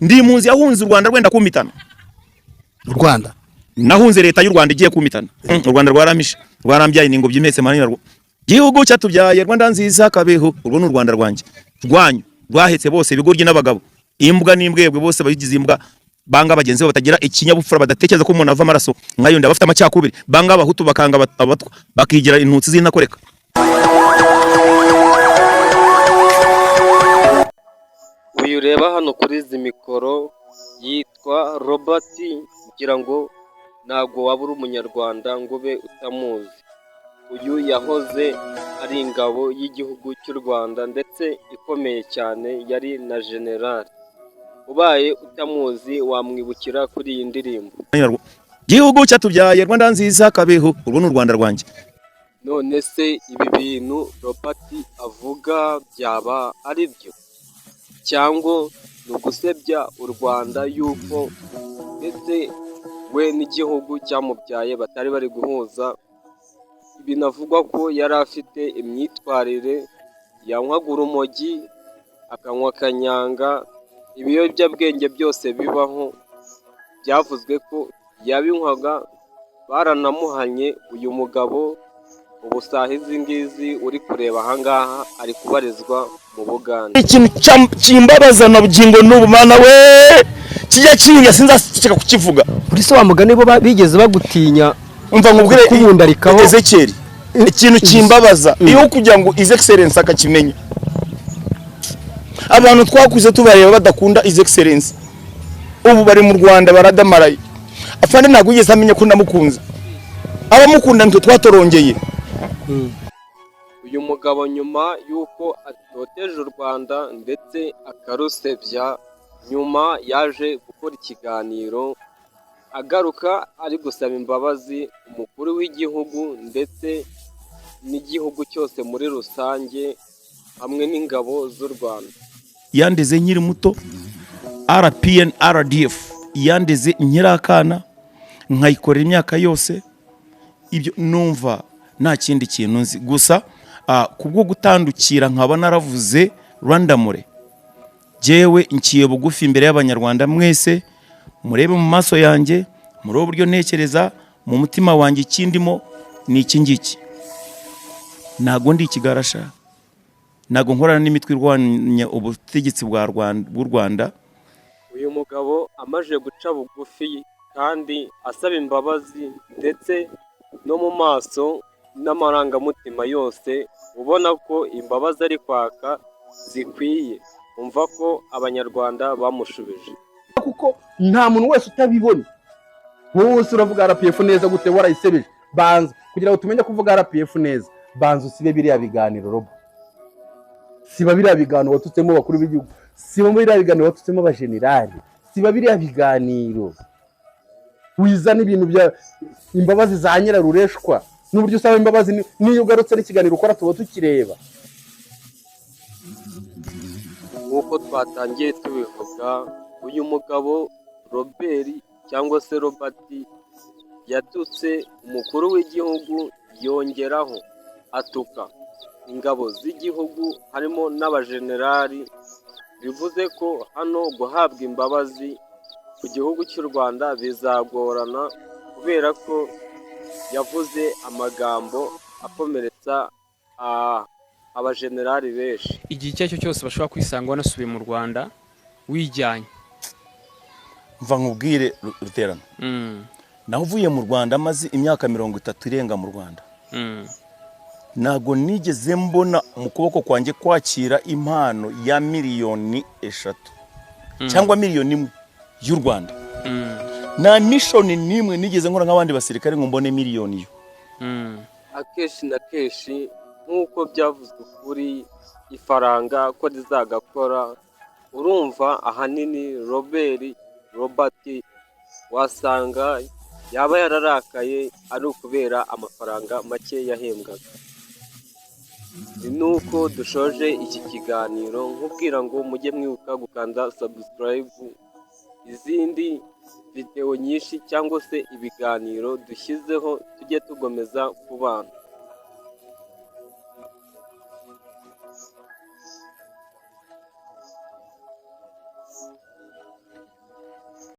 Ndi impunzi yahunze u Rwanda rwenda kumitana. U Rwanda? Nahunze leta y'u Rwanda igiye kumitana. U Rwanda rwaramishe, rwarambyaye, ni ingobyi impetse manini gihugu cyatubyaye. Rwanda nziza, kabeho. Urwo ni u Rwanda rwanjye, rwanyu rwahetse bose, ibigoryi n'abagabo, imbwa n'imbwebwe, bose bayigize imbwa, banga bagenzi babo, batagira ikinyabupfura, badatekereza ko umuntu ava amaraso nkayo nda, bafite amacakubiri, banga abahutu, bakanga abatwa, bakigira intutsi z'intakoreka. Uyu ureba hano kuri izi mikoro yitwa Robert. Ngira ngo ntabwo waba uri umunyarwanda ngo ube utamuzi. Uyu yahoze ari ingabo y'igihugu cy'u Rwanda, ndetse ikomeye cyane, yari na generali. Ubaye utamuzi wamwibukira kuri iyi ndirimbo. Gihugu cyatubyaye, Rwanda nziza, kabeho. Urwo ni u Rwanda rwanjye. None se ibi bintu Robert avuga byaba ari byo, cyangwa ni ugusebya u Rwanda, yuko ndetse we n'igihugu cyamubyaye batari bari guhuza? Binavugwa ko yari afite imyitwarire, yanywaga urumogi, akanywa kanyanga, ibiyobyabwenge byose bibaho, byavuzwe ko yabinywaga, baranamuhanye. Uyu mugabo ubu saha izi ngizi uri kureba ahangaha ari kubarizwa mu Bugande. Ikintu kimbabaza na bugingo n'ubu, Mana we, kijya kinya, sinzaceceka kukivuga. Kuri se wa mugani, bo bigeze bagutinya Umva nkubwire, kukubundarikaho? Ezekiel, ikintu kimbabaza, iyo kugira ngo His Excellence akakimenya, abantu twakuze tubareba badakunda His Excellence, ubu bari mu Rwanda baradamaraye. Afande ntabwo yigeze amenya ko ndamukunze. Abamukunda nitwe twatorongeye. Uyu mugabo, nyuma y'uko atoteje u Rwanda ndetse akarusebya, nyuma yaje gukora ikiganiro agaruka ari gusaba imbabazi umukuru w'igihugu ndetse n'igihugu cyose muri rusange, hamwe n'ingabo z'u Rwanda. Yandeze nkiri muto, RPN RDF yandeze nkiri akana, nkayikorera imyaka yose. Ibyo numva nta kindi kintu nzi gusa, kubwo gutandukira nkaba naravuze rwandamure. Jyewe nciye bugufi imbere y'abanyarwanda mwese, murebe mu maso yanjye, murebe uburyo ntekereza mu mutima wanjye. Ikindimo ni iki ngiki: ntabwo ndi ikigarasha, ntabwo nkorana n'imitwe irwanya ubutegetsi bwa Rwanda bw'u Rwanda. Uyu mugabo amaze guca bugufi kandi asaba imbabazi, ndetse no mu maso n'amarangamutima yose ubona ko imbabazi ari kwaka zikwiye. Umva ko abanyarwanda bamushubije. Kuko nta muntu wese utabibona. Wowe wese uravuga RPF neza gute warayisebeje? Banza, kugira ngo tumenye kuvuga RPF neza, banza usibe biriya biganiro. Robo, siba biriya biganiro watutsemo abakuru b'igihugu, siba biriya biganiro watutsemo abajenerali, siba biriya biganiro, wizana ibintu bya imbabazi za nyirarureshwa n'uburyo usaba imbabazi. N'iyo ugarutse n'ikiganiro ukora tuba tukireba. Nk'uko twatangiye tubivuga, uyu mugabo Robert cyangwa se Robert yatutse umukuru w'igihugu, yongeraho atuka ingabo z'igihugu harimo n'abajenerali. Bivuze ko hano guhabwa imbabazi ku gihugu cy'u Rwanda bizagorana, kubera ko yavuze amagambo akomeretsa abajenerali benshi. Igihe icyo ari cyo cyose bashobora kwisanga wanasubiye mu Rwanda wijyanye. Mva nkubwire, Ruterana, naho uvuye mu Rwanda, maze imyaka 30 irenga mu Rwanda, ntabwo nigeze mbona mu kuboko kwanjye kwakira impano ya miliyoni 3 cyangwa miliyoni 1 y'u Rwanda. Nta mission n'imwe nigeze nkora nk'abandi basirikare ngo mbone miliyoni yo. Akenshi na kenshi, nk'uko byavuzwe kuri ifaranga ko rizagakora, urumva ahanini Robert wasanga yaba yararakaye ari ukubera amafaranga make yahembwaga. Ni nuko dushoje iki kiganiro, nkubwira ngo mujye mwibuka gukanda subscribe, izindi videwo nyinshi cyangwa se ibiganiro dushyizeho tujye tugomeza kubana.